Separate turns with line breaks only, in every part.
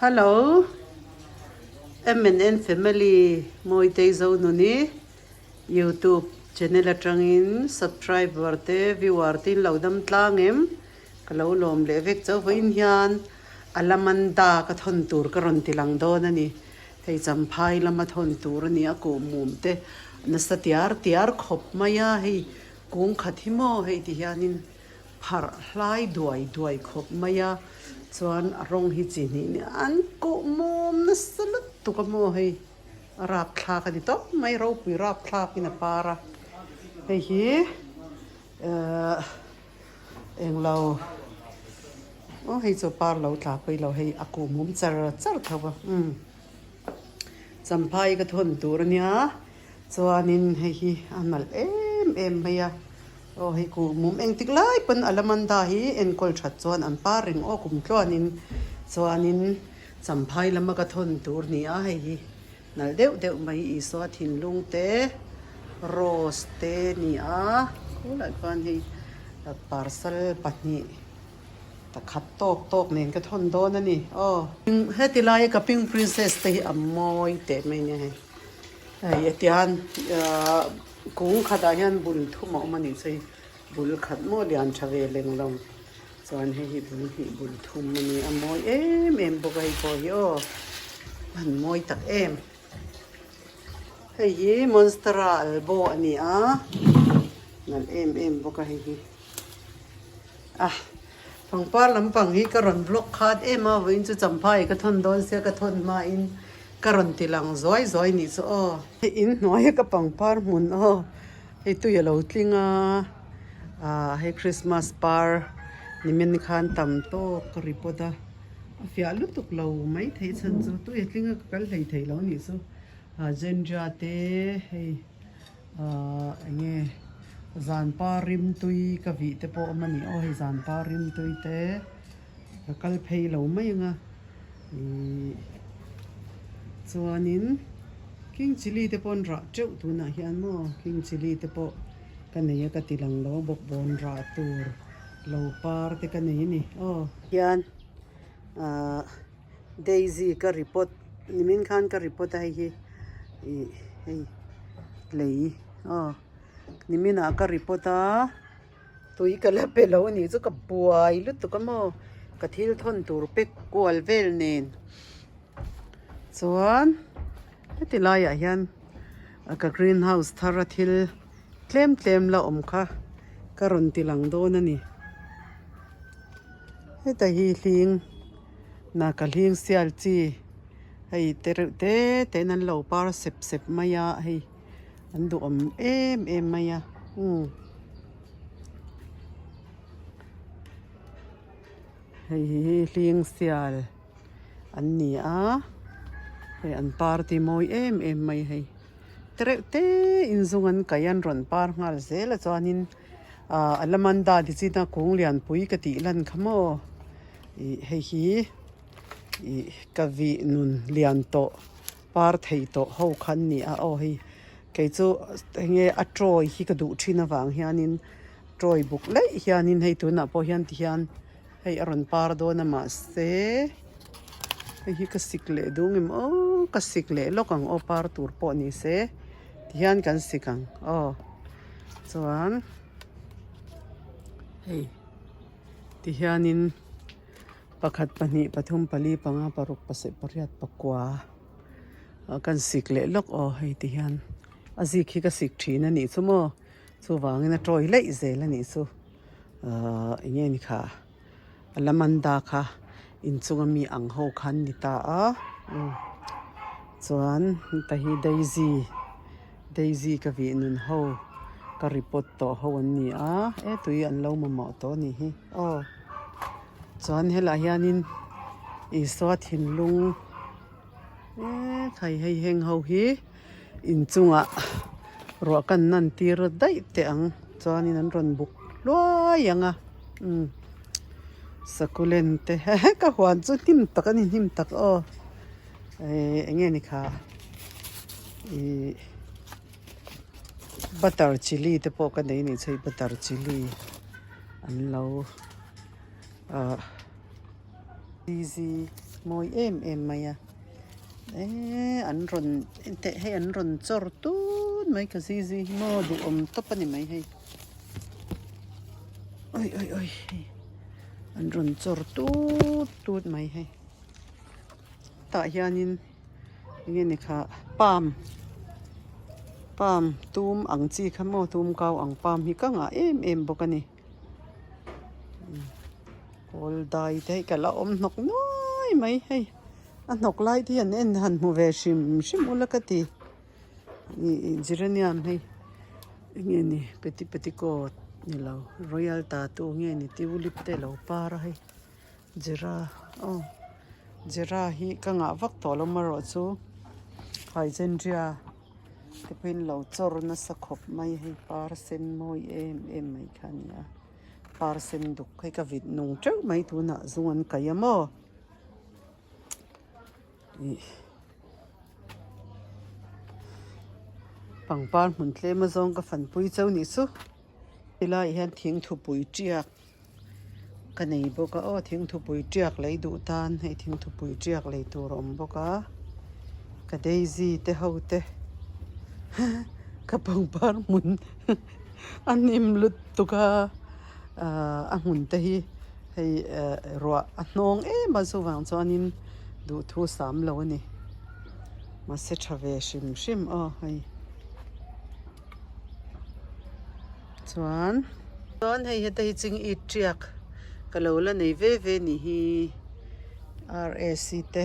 Hello MNN family Mawitei Zonuni YouTube channel atangin subscriber te viewer te in lo dam tlang em ka lo lawm leh vek chauh vawiin hian Alamanda ka thawn tur ka rawn ti lang dawn a ni hei Champhai lama thawn tur a ni a kuhmum te nasa tiar tiar khawp mai a hei kung khat hi maw hei ti hianin Pharh hlai duai duai khawp mai a, chuan a rawng hi chi hnih nia an kawh mawm nasa lutuk a maw hei a rapthlak a ni tawp mai ropui rapthlak in a par a hei hi ehh englo aw hei chu par lo tla pawh ilo hei a kuh mum char char tho a umm champhai ka thawn tur a nia chuanin hei hi a nalh em em mai a. Aw hei ku mum engtik lai pawn Alamanda hi enkawl that chuan an par reng aw kum tluanin chuanin Champhai lama ka thawn tur ni a hei hi nalh deuh deuh mai Isua thinlung te rose te ni a khulai khuan hei parcel pahnih pakhat tawk tawk nen ka thawn dawn a ni aw. Heti laia ka pink princess te hi a mawi teh mai nia hei hei hetiang ahh. Kung khatah hian bul thum a awm a nih chu hei bul khat maw lian tha ve leng lo chuan hei hi bul hnih bul thum a ni a mawi em em bawk a hei pawh hi aw a han mawi tak em hei hi monstera albo a ni a nalh em em bawk a hei hi a pangpar lampang hi ka rawn vlog khat em a vawiin chu champhai ka thawn dawn sia ka thawn hmain. Ka rawn ti lang zuai zuai nih chu aw. Hei in hnuaia ka pangpar hmun aw hei tui a lo tling a ah hei christmas par nimin khan tam tawk ka ri pawt a a fiah lutuk lo mai theih chhan chu tui a tling a ka kal hlei thei lo nih chu ah zenja te hei ah eng nge zan par rim tui ka vih te pawh a awm a ni aw hei zan par rim tui te. Ka kal phei lo mai ang a ihh chuanin king chilli te pawh an rah teuh tunah hian maw king chilli te pawh ka nei a ka ti lang lo a bawkbawn rah tur lo par te ka nei a ni aw. Hian ahh daisy ka repot nimin khan ka repot a hei hi ih hei lei aw niminah ka repot a. Tui ka la pe lo a nih chu ka buai lutuk a maw ka thil thawn tur pek kual vel nen chuan heti laiah hian ka green house thar a thil tlem tlem la awm kha ka rawn ti lang dawn a ni heta hi hling na ka hling sial chi hei te reuh te te in an lo par sep sep mai a hei. An duhawm em em mai a umm hei hi hling sial an ni a hei an party mawi em em mai hei tereuh te in zung an kaih a an rawn par nghal zel a chuanin ah alamanda ti chin a kung lianpui ka tih lan kha maw ih hei hi ih ka vih nun lian tawh. Par thei tawh ho kha an ni a aw hei kei chu enge a tawi hi ka duh thin avang hianin tawi buk laih hianin hei tunah pawh hian ti hian hei a rawn par dawn a mahse hei hi ka sik leh duh ngem aw ka sik leh lawk ang aw par tur pawh ni se ti hian kan sik ang aw chuan hei ti hianin. Pakhat pahnih pathum pali panga paruk pasarih pariat pakua ah kan sik leh lawk aw hei ti hian a zik hi ka sik thin a nih chu maw chuvangin a tawi laih zel a nih chu ahh eng nge ni kha alamanda kha inchunga mi ang ho kha an ni ta a chuan heta hi daisy daisy ka vih nun ho ka report tawh ho an ni a e tui an lo mamawh tawh a nih hi aw. Chuan helaiah hianin Isua thinlung ekhai hei heng ho hi inchungah ruah kan nan tir daih teh ang chuanin an rawn buk hluai ang a umm succulent te ka huan chu hnim tak a ni hnim tak aw ehh eng nge ni kha ihh butter chilli te pawh ka nei a nih chu hei butter chilli an lo. Ahh easy. Mawi em em mai a. Eee an rawn teh hei an rawn chawr tun mai ka zizi hi maw duhawm tawp a ni mai hei. Oi oi oi hei an rawn chawr tut tut mai hei. Tah hianin enge ni kha palm palm tum ang chi kha maw tum kau ang palm hi ka ngah em em bawk a ni. Kawl dai te hi ka la awm hnawk nuai mai hei a hnawk lai te hi an en han hmu ve hrim hrim ula ka ti ih geranium hei enge ni peti petticoat ni lo royal tattoo nge ni tulip te a lo par a hei gera aw gera hi ka ngah vak tawh lo marawh chu hydrangea. Te pawhin lo chawr nasa khawp mai hei par sen mawi em em mai kha a ni a par sen duk hei ka vit nung teuh mai tunah zung an kaih a maw ih pangpar hmun tlem azawng ka fanpui chauh nih chu helaiah hian thingthupui tiak ka nei bawk a aw thingthupui tiak lei duh tan hei thingthupui tiak lei tur a awm bawk a ka daisy te ho te ka pangpar hmun a hnim lutuk a ahh a hmun te hi hei eh ruah a hnawng em a chuvang chuanin duhthu sam lo a ni mahse tha ve hrim hrim aw hei. Chuan chuan hei heta hi ching it tiak ka lo la nei ve ve nih hi RSC te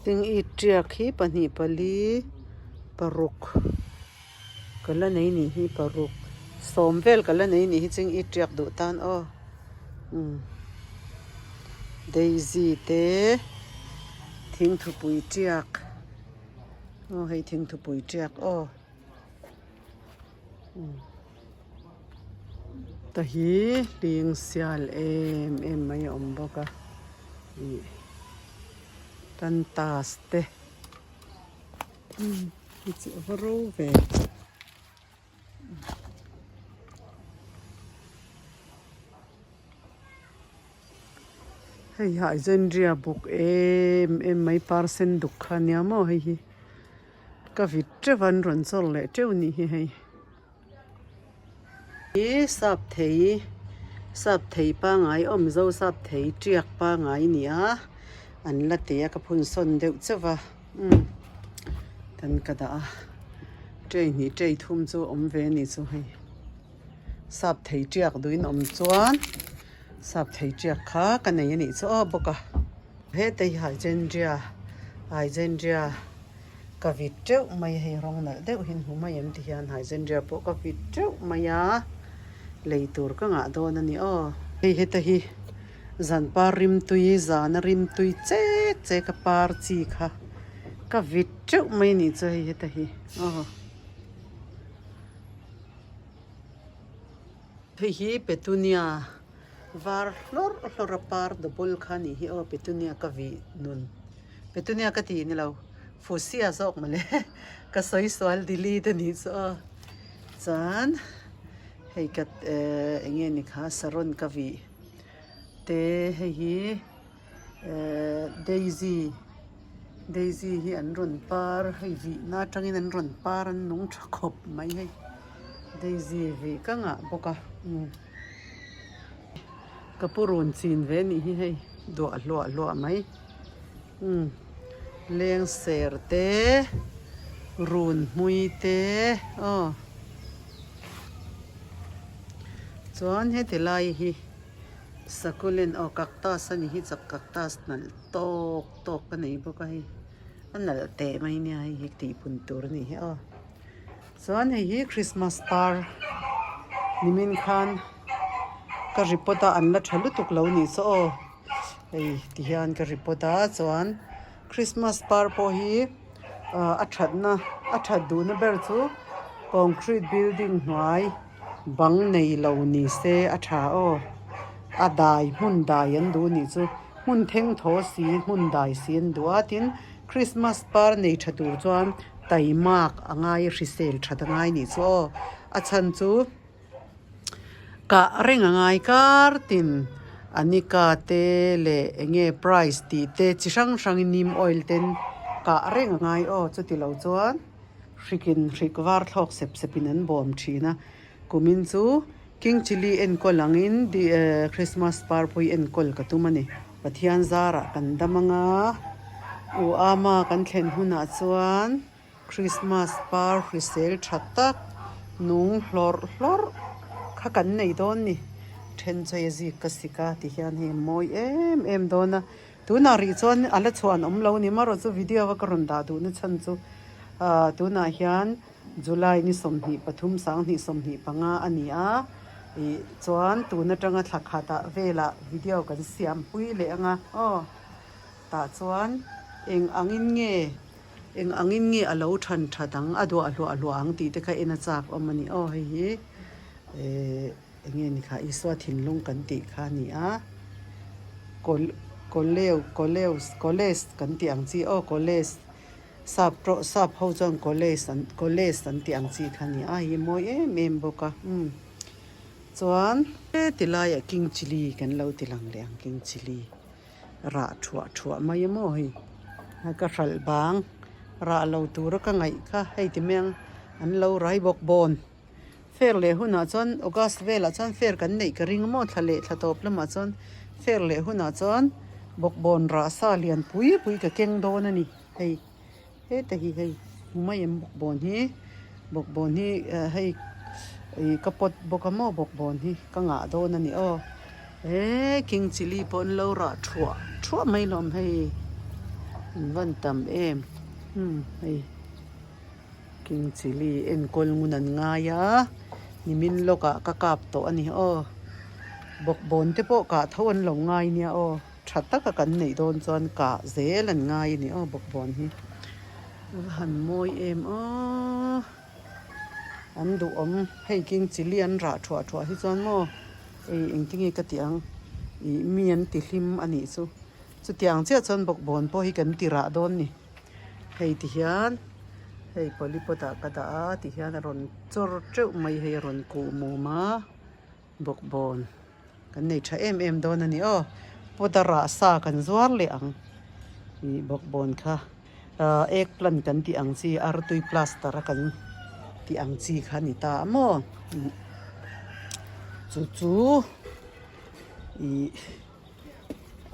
ching it tiak hi pahnih pali paruk ka la nei nih hi paruk sawm vel ka la nei nih hi ching it tiak duh tan aw umm daisy te thingthupui tiak aw hei thingthupui tiak aw. Ta hi hling sial em em mai a awm bawk a ih cantas te hei chu a va ro ve. Hei hi Alexandria buk em em mai par sen duk kha ania maw hei hi. Ka vit teuh a an rawn chawr leh teuh nih hi hei. Hi sap thei sap thei pangai awm zo sap thei tiak pangai a ni a an la ti a ka phun sawn deuh chauh a umm tan ka dah a tray hnih tray thum chu a awm ve a ni chu hei sap thei tiak duhin awm chuan sap thei tiak kha ka nei a nih chu aw bawk a. Heta hi Hydrangea Hydrangea ka vit teuh mai a hei rawng nalh deuh hi an hmu mai em ti hian Hydrangea pawh ka vit teuh mai a lei tur ka ngah dawn a ni aw. Hei heta hi zan par rimtui zana rimtui chek chek a par chi kha ka vit teuh mai a nih chu hei heta hi aw. Hei hi Petunia. Var hlawrh hlawrh a par double kha nih hi aw petunia ka vih nun petunia ka tih ni lo fusia zawk mawle ka sawi sual delete a nih chu aw chuan hei ka ehh eng nge ni kha saron ka vih te hei hi ehh daisy daisy hi an rawn par hei vih na atangin an rawn par an nung tha khawp mai hei daisy vih ka ngah bawk a umm. Ka pu rawn chin ve nih hi hei duah hluah hluah mai umm leng ser te run hmui te aw chuan heti lai hi succulent aw cactus a ni hi chak cactus nalh tawk tawk a nei bawk a hei a nalh teh mai nia hei hi tihpun tur a nih hi aw. Chuan hei hi Christmas par nimin khan ka report a an la tha lutuk lo nih chu aw hei ti hian ka report a chuan Christmas par pawh hi ah a thatna a that duhna ber chu concrete building hnuai bang nei lo ni se a tha aw a dai hmun dai an duh nih chu hmun thengthaw si hmun dai si an duh a tin Christmas par nei tha tur chuan. Taimak a ngai a hrisel that a ngai nih chu aw a chhan chu kah reng a ngai kar tin Anika te leh eng nge price tih te chi hrang hrangin neem oil ten kah reng a ngai aw chuti lo chuan hrikin hrik var thlawk sep sepin an bawm thin a kumin chu king chilli enkawl angin Christmas par pawh hi enkawl ka tum a ni Pathian zarah kan dam anga u ama kan thlen hunah chuan. Christmas par hrisel tha tak nung hlawrh hlawrh kha kan nei dawn ni. Then chu hei zik ka sik a ti hian hei a mawi em em dawn a. Tunah rih chuan a la chhuah an awm lo ni marawh chu video a ka rawn dah duhna chhan chu ah tunah hian July ni 23 sanghnih 25 a ni a ih chuan tun atanga thla khatah velah video kan siam pui leh ang a aw tah chuan eng angin nge. Eng angin nge a lo than that ang, a duah hluah hluah ang tih te kha en a chak awm a ni. Aw hei hi eh eng nge ni kha Isua thinlung kan tih kha a ni a, Koleu Koleus Koles kan tih ang chi aw Koles sap tawh sap ho chuan Koles an Koles an tih ang chi kha a ni a, hei hi mawi em em bawk a umm chuan heti laiah king chilli kan lo ti lang leh ang king chilli. Rah thuah thuah mai a maw hei ka hralh bang rah lo tura ka ngaih kha hei ti mai ang an lo rai bawk bawn fair leh hunah chuan august velah chuan fair kan neih ka ring a maw thla leh thla tawp lamah chuan fair leh hunah chuan bawkbawn rah sa lian pui pui ka keng dawn a ni hei heta hi hei hmu mai em bawkbawn hi bawkbawn hi hei ih ka pot bawk a maw bawkbawn hi ka ngah dawn a ni aw he king chilli pawh an lo rah thuah thuah mai hlawm hei an van tam em umm hei king chilli enkawl ngun an ngai a nimin lawkah ka kap tawh a ni aw bawkbawn te pawh kah tho an lo ngai nia aw. Tha taka kan neih dawn chuan kah zel an ngai a ni aw bawkbawn hi a va han mawi em aw an duhawm hei king chilli an rah thuah thuah hi chuan maw ei engtin nge ka tih ang ih mi an ti hlim a nih chu chutiang chiah chuan bawkbawn pawh hi kan ti rah dawn ni hei ti hian hei polypot ah ka dah a ti hian a rawn chawr teuh mai hei a rawn kuh mum a. Bawkbawn kan nei tha em em dawn a ni aw pot a rah sa kan zuar leh ang ih bawkbawn kha ahh egg plant kan tih ang chi artui plaster a kan tih ang chi kha a ni ta a maw chu chu ih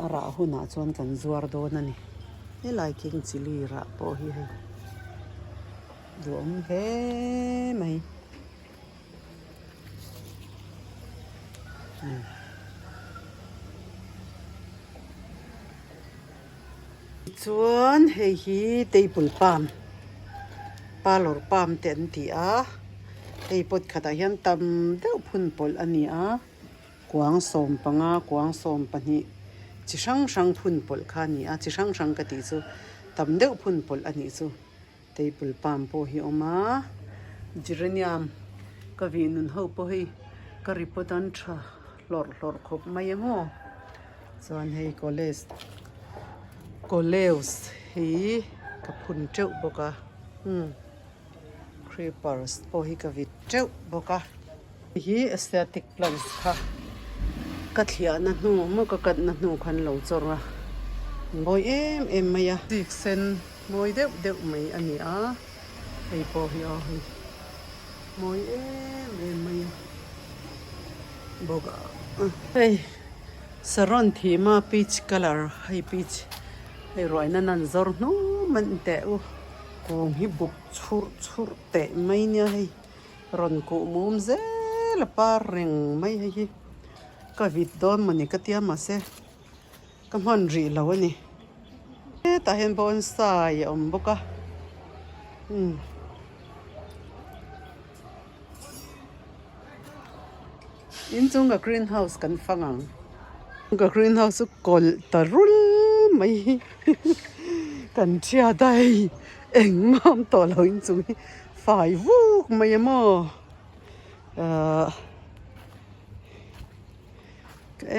a rah hunah chuan kan zuar dawn a ni helai king chilli rah pawh hi hei duhawm hle mai. Chuan hei hi table palm parlour palm te an ti a hei pot khatah hian tam deuh phun pawlh a ni a kuang 15 kuang 12 chi hrang hrang phun pawlh kha a ni a chi hrang hrang ka tih chu tam deuh phun pawlh a nih chu. Table palm pawh hi a awm a geranium ka vih nun ho pawh hei ka report an tha hlawrh hlawrh khawp mai ang aw chuan hei college coleus hi ka phun teuh bawk a umm creepers pawh hi ka vit teuh bawk a hei hi aesthetic plants kha ka thliahna hnu maw ka cut na hnu khan lo chawr a mawi em em mai a zik sen. Mawi deuh deuh mai a ni a, hei pawh hi aw hei mawi em em mai a bawk a. Hei saron thim a peach colour hei peach hei ruaina nan zawr hnum an teh u kung hi buk chhurh chhurh teh mai nia hei rawn kuh mum zel a par reng mai hei hi ka vit dawn mawni ka tia mahse. Ka hman rih lo a ni. Hetah hian bonsai a awm bawk a. Umm. Inchung ka green house kan fang ang. Ka green house chu kawlh ta rul mai hi. Kan thiat a hei engmah awm tawh lo inchung hi fai vuk mai a maw. Ahh.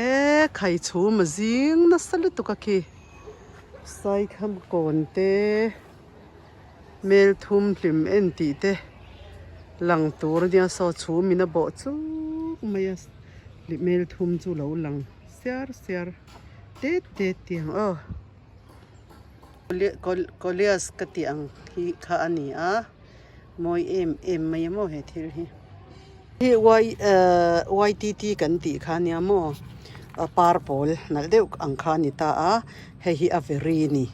E khai chhum a zing nasa lutuk a khi saikham kawn te melthum hlim en tih te lang tur ania saw chhum in a bawh chuk mai a melthum chu lo lang. siar siar tet tet tih ang aw Coleus ka tih ang hi kha a ni a mawi em em mai a maw he thil hi. Hi y ehh ytt kan tih kha nia maw a par pawl nalh deuh ang kha a ni ta a hei hi a veri a ni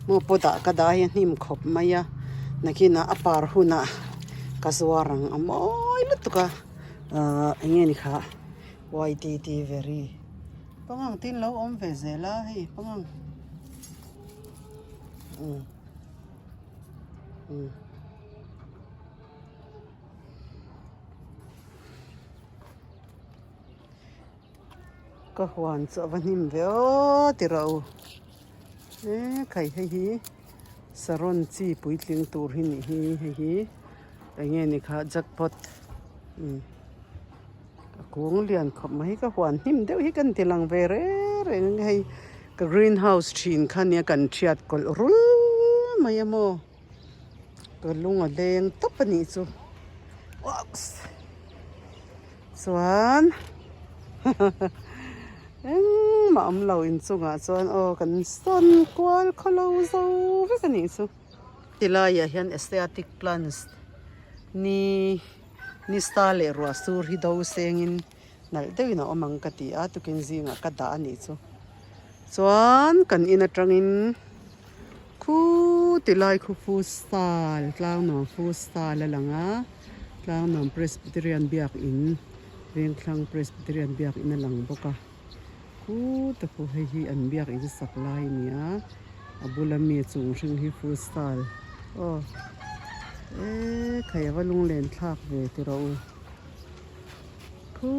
maw pot ah ka dah hi a hnim khawp mai a nakinah a par hunah ka zuar ang a mawi lutuk a ahh eng nge ni kha ytt veri pangang te in lo awm ve zel a hei pangang umm umm. Ka huan chu a va hnim ve aw ti rawh u e khai hei hi saron chi puitling tur hi nih hi hei hi eng nge ni kha jackpot umm a kung lian khawp mai hi ka huan hnim deuh hi kan ti lang ve reng reng a hei ka green house thin kha nia kan thiat kawlh rul mai a maw. Ka lung a leng tawp a nih chu oops chuan engmah awm lo inchungah chuan aw kan sawn kual khaw lo zo vek a nih chu. Tilaiah hian asiatic plants ni ni star leh ruah sur hi do sengin nalh deuhin a awm ang ka ti a tukin zingah ka dah a nih chu chuan kan in atangin. Khu ti lai khu futsal tlangnuam futsal a lang a tlangnuam presbyterian biakin vengthlang presbyterian biakin a lang bawk a khu te khu hei hi an biakin sak lai a ni a a bula mi chung hring hi futsal aw e khai a va lunglen thlak ve ti rawh u khu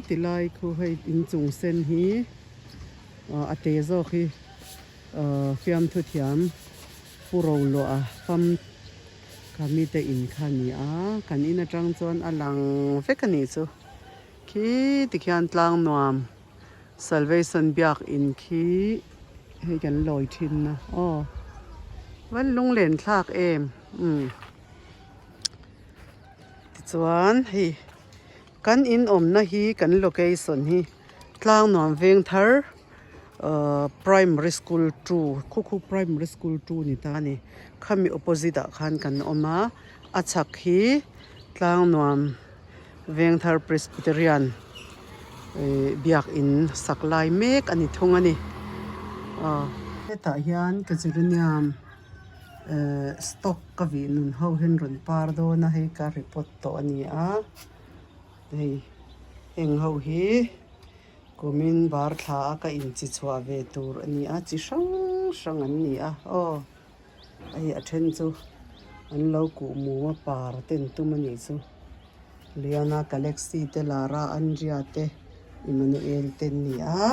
ti lai khu hei inchung sen hi a te zawk hi. Fiamthu thiam pu Roluah fam kha mite in kha a ni a, kan in atang chuan a lang vek a nih chu. Khi tikhian tlang nuam Salvation biak in khi hei kan lawi thin a aw van lunglen thlak em umm tichuan hei kan in awmna hi kan location hi tlang nuam veng thar. Ahh primary school two khu khu primary school two ni ta a ni khami opposite ah khan kan awm a a chhak hi tlangnuam vengthar presbyterian ihh biakin sak lai mek a ni thung a ni aw hetah hian ka geranium ehh stock ka vih nun ho hian rawn par dawn a hei ka report tawh a ni a hei heng ho hi. Kumin bar thla a ka inchi chhuah ve tur a ni a, chi hrang hrang an ni a aw hei a then chu an lo kuh mu a par te an tum a nih chu Liana Galaxy te Lara Andria te Emmanuel te an ni a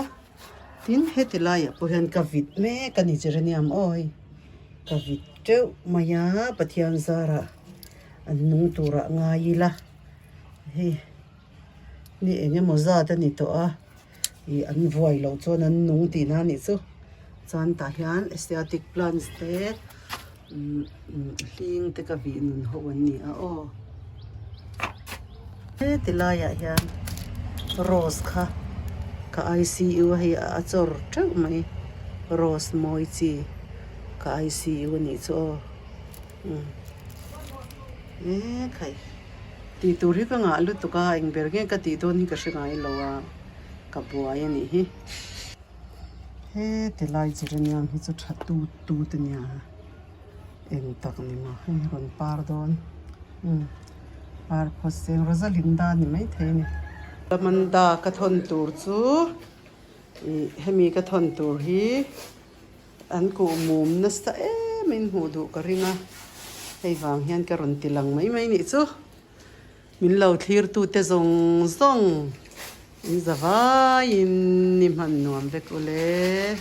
tin heti laiah pawh hian ka vit mek a ni geranium aw hei ka vit teuh mai a Pathian zarah an nung turah ngai ila hei. Ni eng emaw zat a ni tawh a ih an vuai loh chuan an nung tihna a nih chu chuan tah hian asiatic plants te umm hling te ka vih nun ho an ni a aw heti laiah hian rose kha ka I_C_U a hei a chawr teuh mai rose mawi chi ka I_C_U a nih chu aw umm ekhai. Tih tur hi ka ngah lutuk a, eng ber nge ka tih dawn hi ka hre ngai lo a, ka buai a nih hi. Heti lai geranium hi chu tha tut tut a nia, eng tak ni maw hei rawn par dawn umm par phawt seng Rosalinda ni maithei a ni. Amanda ka thawn tur chu ih hemi ka thawn tur hi. An kuh mum nasa em in hmuh duh ka ring a, hei vang hian ka rawn ti lang mai mai nih chu. Min lo thlir tute zawng zawng in za vaiin ni hman nuam vek ule.